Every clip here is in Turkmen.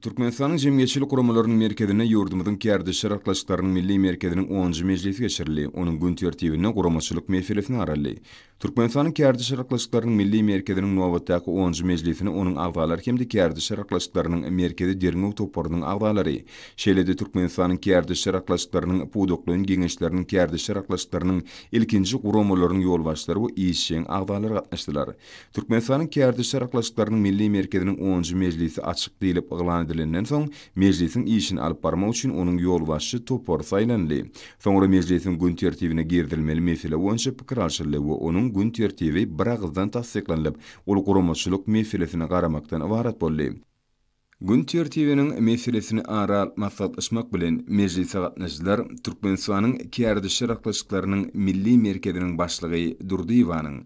Türkmenistanyň Jemgyýetçilik guramalarynyň merkezinde ýurdumyzyň Kärdeşler arkalaşyklarynyň Milli merkeziniň onunjy mejlisi geçirildi. Onuň gün tertibinde guramaçylyk meselesine garaldy. Türkmenistanyň Kärdeşler arkalaşyklarynyň Milli merkeziniň nobatdaky onunjy mejlisine onuň agzalary hem-de Kärdeşler arkalaşyklarynyň Merkezi derňew toparynyň agzalary, şeýle-de Türkmenistanyň Kärdeşler arkalaşyklarynyň pudaklaýyn geňeşleriniň kärdeşler arkalaşyklarynyň ilkinji guramalarynyň ýolbaşçylary we işjeň agzalary gatnaşdylar. Türkmenistanyň Kärdeşler arkalaşyklarynyň Milli merkeziniň onunjy mejlisi açyk diýlip yglan edilenden soň, mejlisiň işini alyp barmak üçin onuň ýolbaşçy topary saýlanyldy. Soňra mejlisiň gün tertibine girizilmeli mesele boýunça pikir alşyldy we onuň gün tertibi biragyzdan tassyklanylyp, ol guramaçylyk meselesine garamakdan ybarat boldy. Gün tertibiniň meselesini ara alyp maslahatlaşmak bilen, mejlise gatnaşyjylar Türkmenistanyň Kärdeşler arkalaşyklarynyň Milli merkeziniň başlygy Durdyýewanyň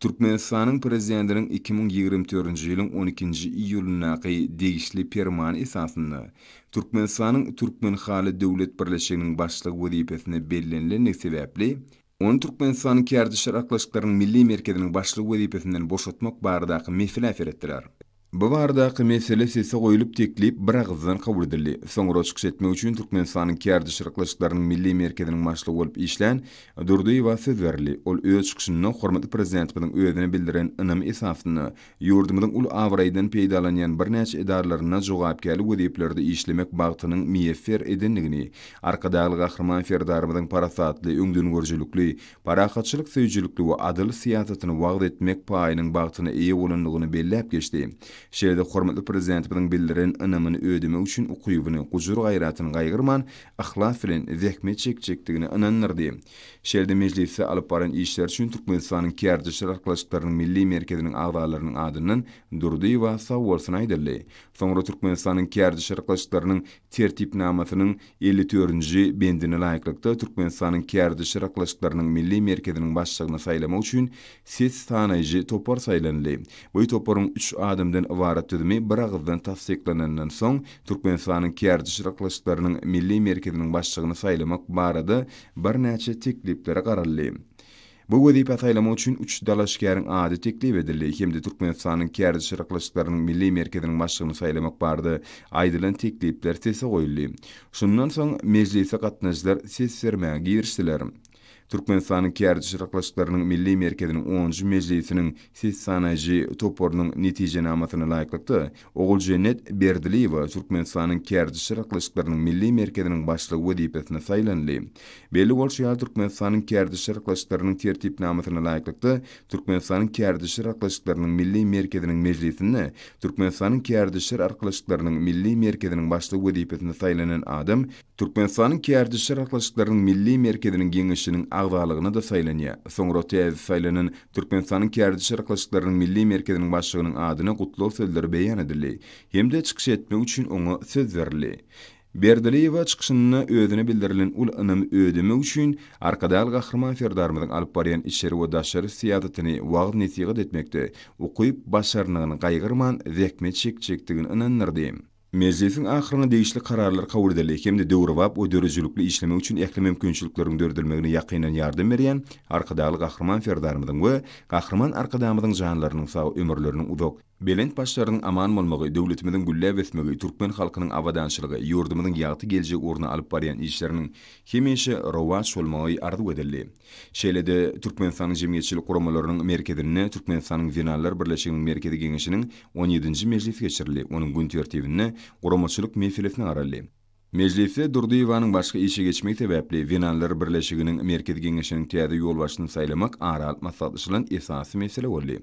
Türkmenistanyň Prezidentiniň 2024-nji ýylyň on ikinji iýulyndaky degişli Permany esasynda Türkmenistanyň Türkmenhaly döwlet birleşiginiň başlygy wezipesine bellenilendigi sebäpli, ony Türkmenistanyň Kärdeşler arkalaşyklarynyň Milli merkeziniň başlygy wezipesinden boşatmak baradaky meselä seretdiler. Bu baradaky mesele sese goýlup, teklip biragyzdan kabul edildi. Soňra çykyş etmek üçin Türkmenistanyň Kärdeşler arkalaşyklarynyň Milli merkeziniň başlygy bolup işlän Durdyýewa söz berildi. Ol öz çykyşynda hormatly Prezidentimiziň özüne bildiren ynamy esasynda ýurdumyzyň uly abraýdan peýdalanýan birnäçe edaralarynda jogapkärli wezipelerde işlemek bagtynyň miýesser edendigini, Arkadagly Gahryman Serdarymyzyň parasatly, öňdengörüjilikli, parahatçylyk söýüjilikli we adyl syýasatyny wagyz etmek paýynyň bagtyna eýe bolandygyny belläp geçdi. Şeýle-de hormatly Prezidentimiziň bildiren ynamyny ödemek üçin ukybyny, gujur-gaýratyny gaýgyrman, yhlas bilen zähmet çekjekdigine ynandyrdy. Şeýle-de mejlisde alyp baran işleri üçin Türkmenistanyň Kärdeşler arkalaşyklarynyň Milli merkeziniň agzalarynyň adyndan Durdyýewa sagbolsun aýdyldy. Soňra Türkmenistanyň Kärdeşler arkalaşyklarynyň Tertipnamasynyň 54-nji bendine laýyklykda, Türkmenistanyň Kärdeşler arkalaşyklarynyň Milli merkeziniň başlygyny saýlamak üçin ses sanaýjy topar saýlanyldy. Bu toparyň üç adamdan ybarat düzümi biragyzdan tassyklanandan soň, Türkmenistanyň Kärdeşler arkalaşyklarynyň Milli merkeziniň başlygyny saýlamak barada birnäçe tekliplere garaldy. Bu wezipä saýlamak üçin üç dalaşgäriň ady teklip edildi hem-de Türkmenistanyň Kärdeşler arkalaşyklarynyň Milli merkeziniň başlygyny saýlamak barada aýdylan teklipler sese goýuldy. Şundan soň mejlise gatnaşyjylar ses bermäge girişdiler. Türkmenistanyň Kärdeşler arkalaşyklarynyň Milli merkeziniň onunjy mejlisiniň ses sanaýjy toparynyň netijenamasyna laýyklykda, Oguljennet Berdiliýewa Türkmenistanyň Kärdeşler arkalaşyklarynyň Milli merkeziniň başlygy wezipesine saýlandy. Belli bolşy ýaly, Türkmenistanyň Kärdeşler arkalaşyklarynyň Tertipnamasyna laýyklykda, Türkmenistanyň Kärdeşler arkalaşyklarynyň Milli merkeziniň mejlisinde Türkmenistanyň Kärdeşler arkalaşyklarynyň Milli merkeziniň başlygy wezipesine saýlanan adam Türkmenistanyň Kärdeşler arkalaşyklarynyň Milli merkeziniň Geňeşiniň agzalygyna-da saýlanýar. Soňra täze saýlanan Türkmenistanyň Kärdeşler arkalaşyklarynyň Milli merkeziniň başlygynyň adyna gutlag sözleri beýan edildi hem-de çykyş etmek üçin oňa söz berildi. Berdiliýewa çykyşynda özüne bildirilen uly ynamy ödemek üçin Arkadagly Gahryman Serdarymyzyň alyp barýan içeri we daşary syýasatyny wagyz-nesihat etmekde ukyp-başarnygyny gaýgyrman zähmet çekjekdigini ynandyrdy. Mejlisiň ahyrynda degişli kararlar kabul edildi hem-de döwrebap we döredijilikli işlemek üçin ähli mümkinçilikleriň döredilmegine ýakyndan ýardam berýän Arkadagly Gahryman Serdarymyzyň we Gahryman Arkadagymyzyň janlarynyň sag, ömürleriniň uzak, belent başlarynyň aman bolmagy, döwletimiziň gülläp ösmegi, türkmen halkynyň abadançylygy, ýurdumyzyň ýagty geljegi ugrunda alyp barýan işleriniň hemişe rowaç bolmagy arzuw edildi. Şeýle-de, Türkmenistanyň Jemgyýetçilik guramalarynyň merkezinde Türkmenistanyň Zenanlar birleşiginiň Merkezi Geňeşiniň on ýedinji mejlisi geçirildi. Onuň gün tertibinde guramaçylyk meselesine garaldy. Mejlisde Durdyýewanyň başga işe geçmegi sebäpli, Zenanlar birleşiginiň Merkezi Geňeşiniň täze ýolbaşçysyny saýlamak ara alyp maslahatlaşylan esasy mesele boldy.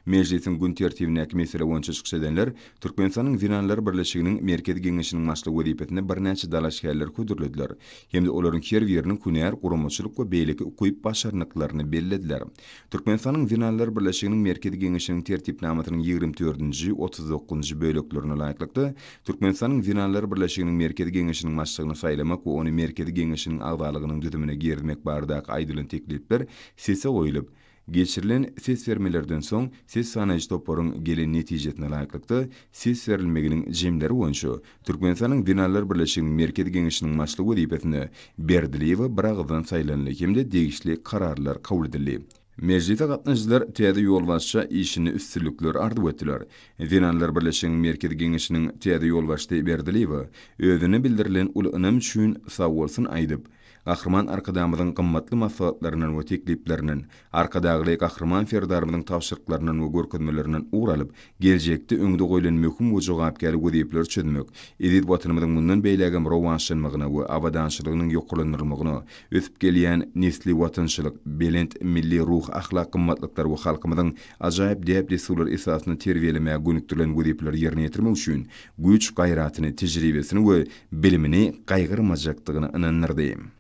Mejlisiň gün tertibindäki mesele boýunça çykyş edenler Türkmenistanyň Zenanlar birleşiginiň Merkezi Geňeşiniň başlygy wezipesine birnäçe dalaşgärleri hödürlediler hem-de olaryň her biriniň hünär, guramaçylyk we beýleki ukyp-başarnyklaryny bellediler. Türkmenistanyň Zenanlar birleşiginiň Merkezi Geňeşiniň Tertipnamasynyň 24-nji, 39-njy böleklerine laýyklykda, Türkmenistanyň Zenanlar birleşiginiň Merkezi Geňeşiniň başlygyny saýlamak we ony Merkezi Geňeşiniň agzalygynyň düzümine girizmek baradaky aýdylan teklipler sese goýlup, geçirilen ses bermelerden soň ses sanaýjy toparyň gelen netijesine laýyklykda ses berilmeginiň jemleri boýunça Türkmenistanyň Zenanlar birleşiginiň Merkezi Geňeşiniň başlygy wezipesine Berdiliýewa biragyzdan saýlanyldy hem-de degişli kararlar kabul edildi. Mejlise gatnaşyjylar täze ýolbaşça işinde üstünlikler arzuw etdiler. Zenanlar birleşiginiň Merkezi Geňeşiniň täze ýolbaşçysy Berdiliýewa özüne bildirilen uly ynam üçin sagbolsun aýdyp, Gahryman Arkadagymyzyň gymmatly maslahatlaryndan we tekliplerinden, Arkadagly Gahryman Serdarymyzyň tabşyryklaryndan we görkezmelerinden ugur alyp, geljekde öňde goýlan möhüm we jogapkärli wezipeleri çözmek, eziz Watanymyzyň mundan beýlägem rowaçlanmagyna we abadançylygynyň ýokarlandyrylmagyna, ösüp gelýän nesli watançylyk, belent milli ruhy-ahlak gymmatlyklar we halkymyzyň ajaýyp däp-dessurlary esasynda terbiýelemäge gönükdirilen wezipeleri ýerine ýetirmek üçin güýç-gaýratyny, tejribesini we bilimini gaýgyrmajakdygyna ynandyrdy.